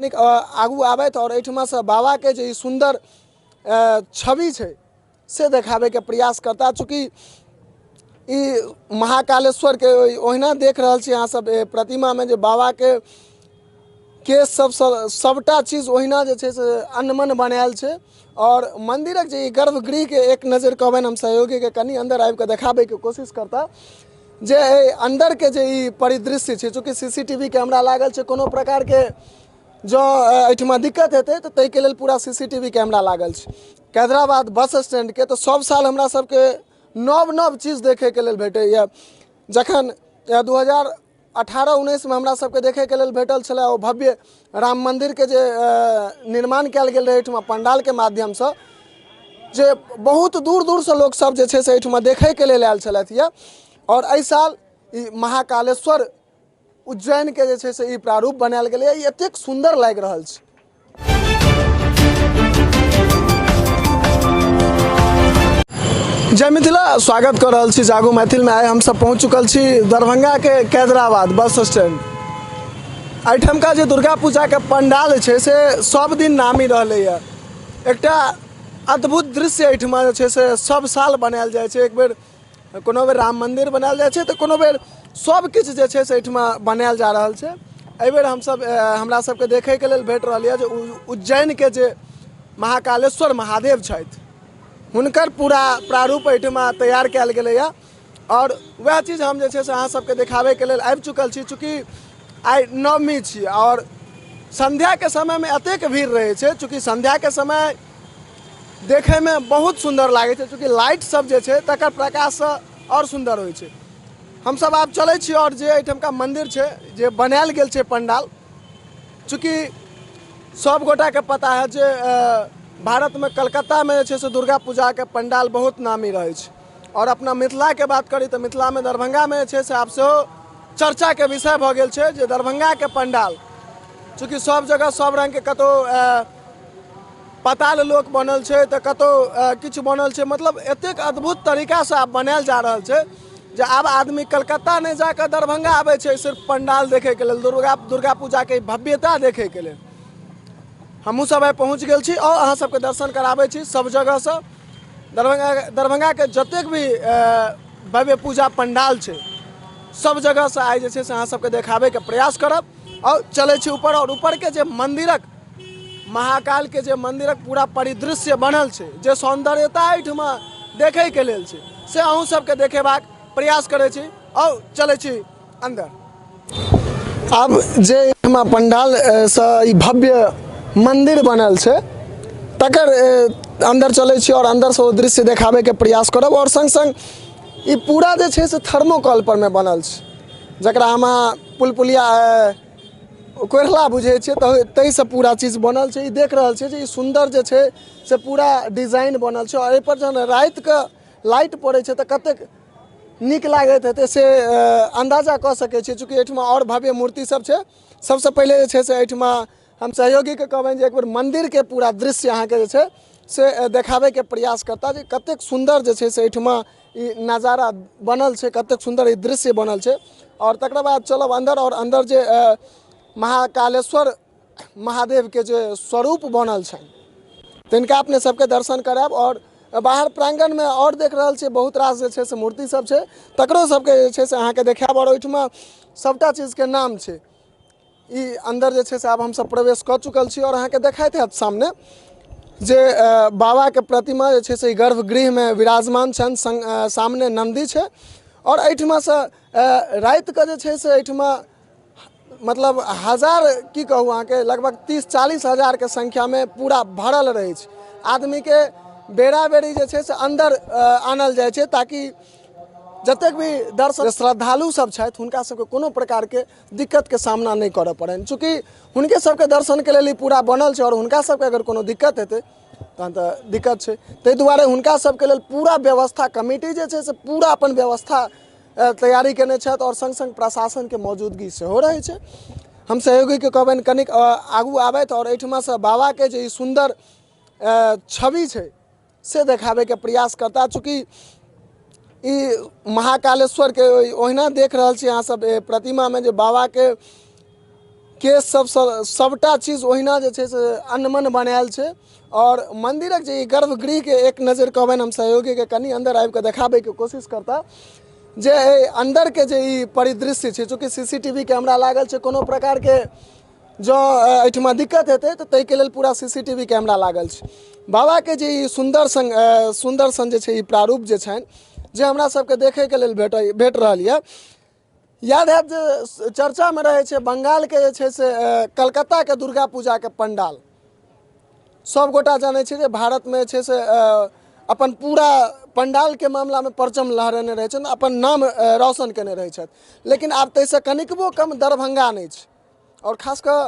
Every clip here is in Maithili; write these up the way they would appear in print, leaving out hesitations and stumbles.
नीक आगू आबथि आओर एहिठुमासँ बाबाके जे ई सुन्दर छवि छै से देखाबैके प्रयास करता। चूँकि ई महाकालेश्वरके ओहिना देख रहल छी अहाँ सब प्रतिमामे जे बाबाके केश सब सबटा चीज ओहिना जे छै से अनमन बनायल छै। आओर मन्दिरक जे ई गर्भगृहके एक नजर कहबनि हम सहयोगीके कनि अन्दर आबिकऽ देखाबैके कोशिश करता जे एहि अन्दरके जे ई परिदृश्य छै, चूँकि CCTV camera लागल छै, कोनो प्रकारके जँ एहिठमा दिक्कत हेतै तऽ ताहिके लेल पूरा CCTV camera लागल छै। कैदराबाद बस स्टैंडके तऽ सब साल हमरा सबके नव नव चीज देखैके लेल भेटैए। जखन 2018-19 मे हमरा सबके देखैके लेल भेटल छलै ओ भव्य राम मन्दिरके जे निर्माण कयल गेल रहै एहिठमा पण्डालके माध्यमसँ, जे बहुत दूर दूरसँ लोकसब जे छै से एहिठमा देखैके लेल आयल छलथि यऽ। आओर एहि साल ई महाकालेश्वर उज्जैनके जे छै से ई प्रारूप बनायल गेलैए, ई एतेक सुन्दर लागि रहल छै। जय मिथिला, स्वागत कऽ रहल छी जागू मैथिलमे। आइ हमसब पहुँच चुकल छी दरभंगाके कैदराबाद बस स्टैंड। एहिठामका जे दुर्गा पूजाके पंडाल छै से सब दिन नामी रहलैए। एकटा अद्भुत दृश्य एहिठमा जे छै से सब साल बनायल जाइ छै। एक बेर कोनो बेर राम मन्दिर बनायल जाइ छै तऽ कोनो बेर सब किछु जे छै से एहिठमा बनायल जा रहल छै। एहिबेर हमसब हमरा सबके देखैके लेल भेट रहल यऽ जे उज्जैनके जे महाकालेश्वर महादेव छथि हुनकर पूरा प्रारूप एहिठमा तैयार कयल गेलैए। आओर वएह चीज हम जे छै से अहाँ सबके देखाबैके लेल आबि चुकल छी। चूँकि आइ नवमी छी आओर सन्ध्याके समयमे एतेक भीड़ रहै छै, चूँकि सन्ध्याके समय देखैमे बहुत सुन्दर लागै छै, चूँकि लाइट सब जे छै तकर प्रकाशसँ आओर सुन्दर होइ छै। हमसब आब चलै छी आओर जे एहिठामका मन्दिर छै जे बनायल गेल छै पण्डाल, चूँकि सब गोटाके पता है जे भारतमे कलकत्तामे जे छै से दुर्गा पूजाके पण्डाल बहुत नामी रहै छै। आओर अपना मिथिलाके बात करी तऽ मिथिलामे दरभंगामे जे छै से आब सेहो चर्चाके विषय भऽ गेल छै जे दरभंगाके पण्डाल, चूँकि सब जगह सब रङ्गके कतहु पताल लोक बनल छै तऽ कतहु किछु बनल छै, मतलब एतेक अद्भुत तरीकासँ आब बनायल जा रहल छै जे आब आदमी कलकत्ता नहि जाकऽ दरभंगा आबै छै सिर्फ पण्डाल देखैके लेल, दुर्गा पूजाके भव्यता देखैके लेल। हमहूँ सब आइ पहुँच गेल छी आओर अहाँ सबके दर्शन कराबै छी सब जगहसँ। दरभंगाके जतेक भी भव्य पूजा पण्डाल छै सब जगहसँ आइ जे छै से अहाँ सबके देखाबैके प्रयास करब। आओर चलै छी ऊपर, आओर ऊपरके जे मन्दिरक महाकालके जे मन्दिरक पूरा परिदृश्य बनल छै, जे सौन्दर्यता एहिठमा देखैके लेल छै से अहूँ सबके देखेबाक प्रयास करै छी। आओर चलै छी अन्दर। आब जे एहिठमा पण्डालसँ ई भव्य मन्दिर बनल छै तकर अन्दर चलै छी आओर अन्दरसँ ओ दृश्य देखाबैके प्रयास करब। आओर सङ्ग सङ्ग ई पूरा जे छै से थर्मोकॉल परमे बनल छै, जकरा हम अहाँ पुलपुलिया कोढ़ला बुझै छियै, तऽ ताहिसँ पूरा चीज बनल छै। ई देख रहल छियै जे ई सुन्दर जे छै से पूरा डिजाइन बनल छै। आओर एहिपर जहन रातिके लाइट पड़ै छै तऽ कतेक नीक लागैत हेतै से अन्दाजा कऽ सकै छियै। चूँकि एहिठमा आओर भव्य मूर्ति सब छै। सबसँ पहिले जे छै से एहिठमा हम सहयोगीके कहबनि जे एक बेर मन्दिरके पूरा दृश्य अहाँके जे छै से देखाबैके प्रयास करता जे कतेक सुन्दर जे छै से एहिठमा ई नजारा बनल छै, कतेक सुन्दर ई दृश्य बनल छै। आओर तकरा बाद चलब अन्दर, आओर अन्दर जे महाकालेश्वर महादेवके जे स्वरूप बनल छनि तिनका अपने सबके दर्शन करायब। आओर बाहर प्राङ्गणमे आओर देख रहल छियै बहुत रास जे छै से मूर्ति सब छै, तकरो सबके जे छै से अहाँके देखायब। आओर ओहिठमा सबटा चीजके नाम छै। ई अन्दर जे छै से आब हमसब प्रवेश कऽ चुकल छी आओर अहाँके देखाइत हैत सामने जे बाबाके प्रतिमा जे छै से गर्भगृहमे विराजमान छनि, सामने नन्दी छै। आओर एहिठमासँ रातिके जे छै से एहिठमा मतलब हजार की कहू अहाँके लगभग 30-40 हजारके संख्यामे पूरा भरल रहै छै। आदमीके बेरा बेरी जे छै से अन्दर आनल जाइ छै ताकि जतेक भी दर्शक श्रद्धालु सब छथि हुनका सबके कोनो प्रकारके दिक्कतके सामना नहि करऽ पड़नि। चूँकि हुनके सबके दर्शनके लेल ई पूरा बनल छै आओर हुनका सबके अगर कोनो दिक्कत हेतै तहन तऽ दिक्कत छै, ताहि दुआरे हुनका सबके लेल पूरा व्यवस्था कमिटी जे छै से पूरा अपन व्यवस्था तैयारी केने छथि आओर सङ्ग सङ्ग प्रशासनके मौजूदगी सेहो रहै छै। हम सहयोगीके कहबनि कनिक आगू आबथि आओर एहिठमासँ बाबाके जे ई सुन्दर छवि छै से देखाबैके प्रयास करता। चूँकि ई महाकालेश्वरके ओहिना देख रहल छी अहाँ सब प्रतिमामे जे बाबाके केश सब सभटा चीज ओहिना जे छै से अनमन बनायल छै। आओर मन्दिरक जे ई गर्भगृहके एक नजर कहबनि हम सहयोगीके कनि अन्दर आबिकऽ देखाबैके कोशिश करता जे एहि अन्दरके जे ई परिदृश्य छै, चूँकि CCTV camera लागल छै, कोनो प्रकारके जँ एहिठमा दिक्कत हेतै तऽ ताहिके लेल पूरा CCTV camera लागल छै। बाबाके जे ई सुन्दर सन सुन्दर सन जे छै ई प्रारूप जे छनि जे हमरा सबके देखैके लेल भेट रहल यऽ। याद हैत जे चर्चामे रहै छै बंगालके जे छै से कलकत्ताके दुर्गा पूजाके पंडाल, सब गोटा जानै छै जे भारतमे जे छै से अपन पूरा पंडालके मामलामे परचम लहरेने रहै छनि, अपन नाम रोशन केने रहै छथि। लेकिन आब ताहिसँ कनिकबो कम दरभंगा नहि छै। आओर खास कऽ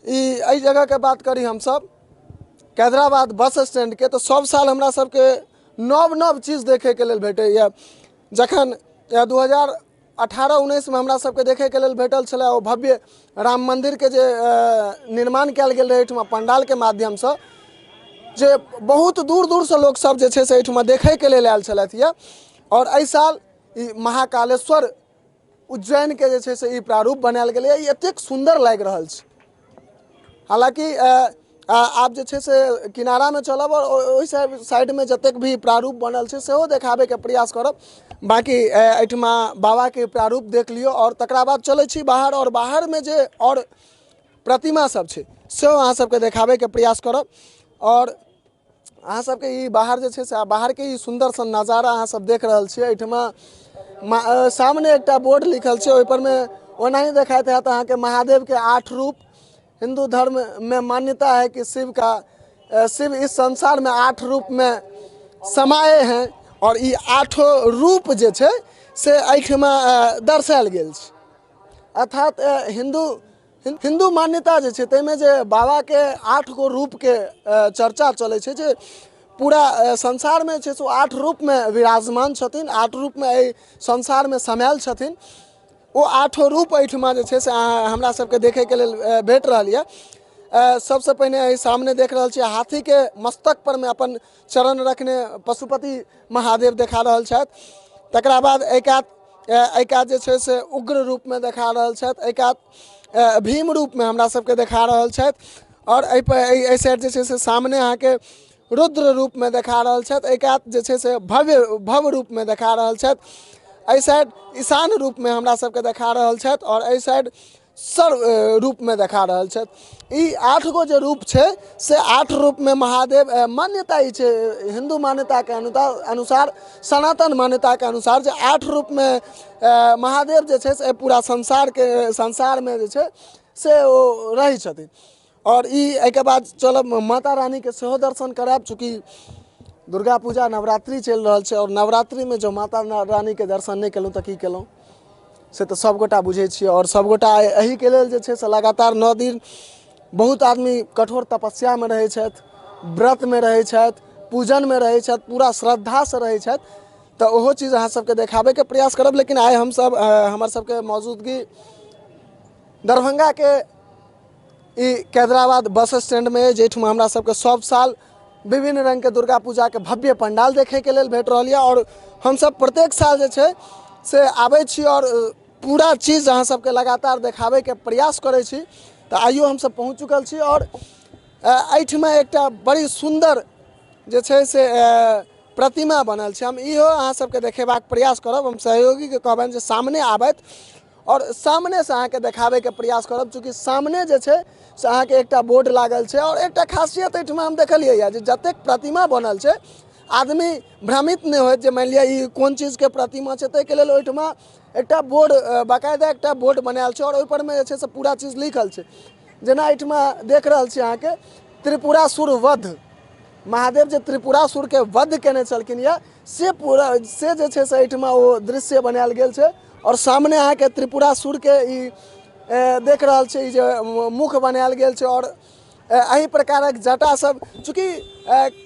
ई एहि जगहके बात करी हमसब कैदराबाद बस स्टैंडके, तऽ सब साल हमरा सबके नव नव चीज देखैके लेल भेटैए। जखन 2018-19 मे हमरा सबके देखैके लेल भेटल छलै ओ भव्य राम मन्दिरके जे निर्माण कयल गेल रहै एहिठमा पंडालके माध्यमसँ, जे बहुत दूर दूरसँ लोकसब जे छै से एहिठमा देखैके लेल आयल छलथि यऽ। आओर एहि साल ई महाकालेश्वर उज्जैनके जे छै से ई प्रारूप बनायल गेलैए, ई एतेक सुन्दर लागि रहल छै। हालाँकि आब जे छै से किनारामे चलब आओर ओहि साइडमे जतेक भी प्रारूप बनल छै सेहो देखाबैके प्रयास करब। बाँकी एहिठमा बाबाके प्रारूप देख लियौ आओर तकरा बाद चलै छी बाहर, आओर बाहरमे जे आओर प्रतिमा सब छै सेहो अहाँ सबके देखाबैके प्रयास करब। आओर अहाँ सबके ई बाहर जे छै से बाहरके ई सुन्दर सन नजारा अहाँ सब देख रहल छियै। एहिठमा सामने एकटा बोर्ड लिखल छै, ओहिपर मे ओनाही देखाइत हैत अहाँके महादेवके 8 रूप। हिन्दू धर्म में मान्यता है कि शिव इस संसार में 8 रूप में समाये हैं, और ई 8 रूप जे छै से एहिठमा दर्शायल गेल छै। अर्थात हिन्दू मान्यता जे छै ताहिमे जे बाबाके 8 गो रूपके चर्चा चलै छै, जे पूरा संसारमे छै से ओ 8 रूपमे विराजमान छथिन, 8 रूपमे एहि संसारमे समायल छथिन। ओ 8 रूप एहिठमा जे छै से अहाँ हमरा सबके देखैके लेल भेट रहल यऽ। सबसँ पहिने एहि सामने देख रहल छियै हाथीके मस्तक परमे अपन चरण रखने पशुपति महादेव देखा रहल छथि। तकरा बाद एहि कात जे छै से उग्र रूपमे देखा रहल छथि, एहि कात भीम रूपमे हमरा सबके देखा रहल छथि, आओर एहि साइड जे छै से सामने अहाँके रुद्र रूपमे देखा रहल छथि, एहि कात जे छै से भव्य रूपमे देखा रहल छथि, एहि साइड ईशान रूपमे हमरा सबके देखा रहल छथि, आओर एहि साइड सर्व रूपमे देखा रहल छथि। ई 8 गो जे रूप छै से 8 रूपमे महादेव, मान्यता ई छै हिन्दू मान्यताके अनुसार, सनातन मान्यताके अनुसार जे 8 रूपमे महादेव जे छै से पूरा संसारमे जे छै से ओ रहै छथिन। आओर ई एहिके बाद चलब माता रानीके सेहो दर्शन करायब, चूँकि दुर्गा पूजा नवरात्रि चलि रहल छै, आओर नवरात्रिमे जँ माता रानीके दर्शन नहि केलहुँ तऽ की केलहुँ से तऽ सभगोटा बुझै छियै। आओर सभगोटा एहिके लेल जे छै से लगातार 9 दिन बहुत आदमी कठोर तपस्यामे रहै छथि, व्रतमे रहै छथि, पूजनमे रहै छथि, पूरा श्रद्धासँ रहै छथि, तऽ ओहो चीज अहाँ सबके देखाबैके प्रयास करब। लेकिन आइ हमसब हमर सबके मौजूदगी दरभंगाके ई कैदराबाद बस स्टैंडमे अइ, जाहिठमा हमरा सबके सब साल विभिन्न रङ्गके दुर्गा पूजाके भव्य पंडाल देखैके लेल भेट रहल यऽ। आओर हमसब प्रत्येक साल जे छै से आबै छी आओर पूरा चीज अहाँ सबके लगातार देखाबैके प्रयास करै छी। तऽ आइयो हमसब पहुँच चुकल छी आओर एहिठमा एकटा बड़ी सुन्दर जे छै से प्रतिमा बनल छै। हम इहो अहाँ सबके देखेबाक प्रयास करब। हम सहयोगीके कहबनि जे सामने आबथि आओर सामनेसँ अहाँके देखाबैके प्रयास करब, चूँकि सामने जे छै से अहाँके एकटा बोर्ड लागल छै। आओर एकटा खासियत एहिठमा हम देखलियै यऽ जे जतेक प्रतिमा बनल छै आदमी भ्रमित नहि होइत जे मानि लिअ ई कोन चीजके प्रतिमा छै, ताहिके लेल ओहिठमा एकटा बोर्ड बाकायदा एकटा बोर्ड बनायल छै आओर ओहिपरमे जे छै से पूरा चीज लिखल छै। जेना एहिठमा देख रहल छी अहाँके त्रिपुरासुर वध, महादेव जे त्रिपुरासुरके वध केने छलखिन यऽ से पूरा से जे छै से एहिठमा ओ दृश्य बनायल गेल छै। आओर सामने अहाँके त्रिपुरासुरके ई देख रहल छै, ई जे मुख बनायल गेल छै आओर एहि प्रकारक जटा सब, चूँकि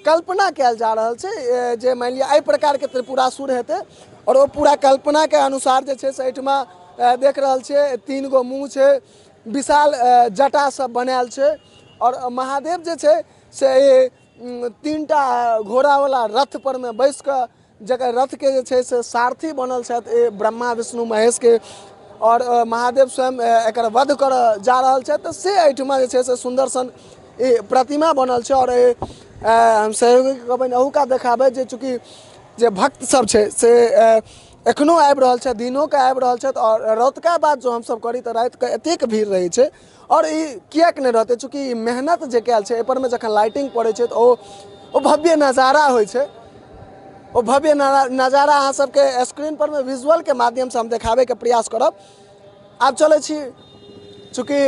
कल्पना कयल जा रहल छै जे मानि लिअ एहि प्रकारके त्रिपुरासुर हेतै, आओर ओ पूरा कल्पनाके अनुसार जे छै से एहिठमा देख रहल छियै 3 गो मुँह छै, विशाल जटा सब बनायल छै। आओर महादेव जे छै से 3टा घोड़ावला रथ परमे बैस कऽ, जकर रथके जे छै से सारथी बनल छथि ए ब्रह्मा विष्णु महेशके, आओर महादेव स्वयं एकर वध करऽ जा रहल छथि, तऽ से एहिठुमा जे छै से सुन्दर सन ई प्रतिमा बनल छै। आओर हम सहयोगीके कहबनि अहूका देखाबै जे चूँकि जे भक्त सब छै से एखनो आबि रहल छथि, दिनोके आबि रहल छथि, आओर रतुका बाद जो हमसब करी तऽ रातिके एतेक भीड़ रहै छै। आओर ई किएक नहि रहतै? चूँकि ई मेहनत जे कयल छै, एहिपर मे जखन लाइटिंग पड़ै छै तऽ ओ भव्य नजारा होइ छै। ओ भव्य नजारा अहाँ सबके स्क्रीन पर मे विजुअलके माध्यमसँ हम देखाबैके प्रयास करब। आब चलै छी, चूँकि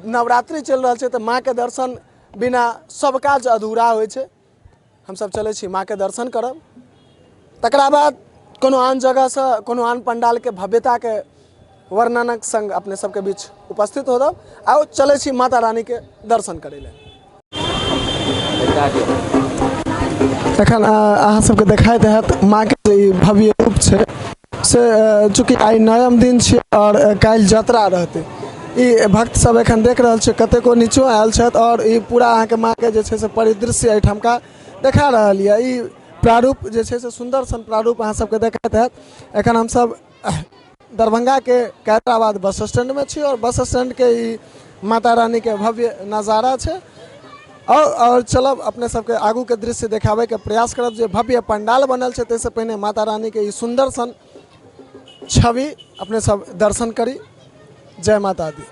नवरात्रि चलि रहल छै तऽ माँके दर्शन बिना सब काज अधूरा होइ छै। हमसब चलै छी माँके दर्शन करब, तकरा बाद कोनो आन जगहसँ कोनो आन पण्डालके भव्यताके वर्णनक सङ्ग अपने सबके बीच उपस्थित होब। आउ चलै छी माता रानीके दर्शन करै लए। एखन अहाँ सबके देखाइत हैत माँके जे ई भव्य रूप छै से, चूँकि आइ नवम दिन छियै आओर काल्हि जतरा रहतै। ई भक्त सब एखन देख रहल छै, कतेको नीचो आयल छथि, आओर ई पूरा अहाँके माँके जे छै से परिदृश्य एहिठामका देखा रहल यऽ। ई प्रारूप जे छै से सुन्दर सन प्रारूप अहाँ सबके देखाइत हैत। एखन हमसब दरभंगाके कैदराबाद बस स्टैंडमे छी आओर बस स्टैंडके ई माता रानीके भव्य नजारा छै। आओर चलब, अपने सबके आगूके दृश्य देखाबैके प्रयास करब जे भव्य पंडाल बनल छै। ताहिसँ पहिने माता रानीके ई सुन्दर सन छवि अपने सब दर्शन करी। जय माता दी।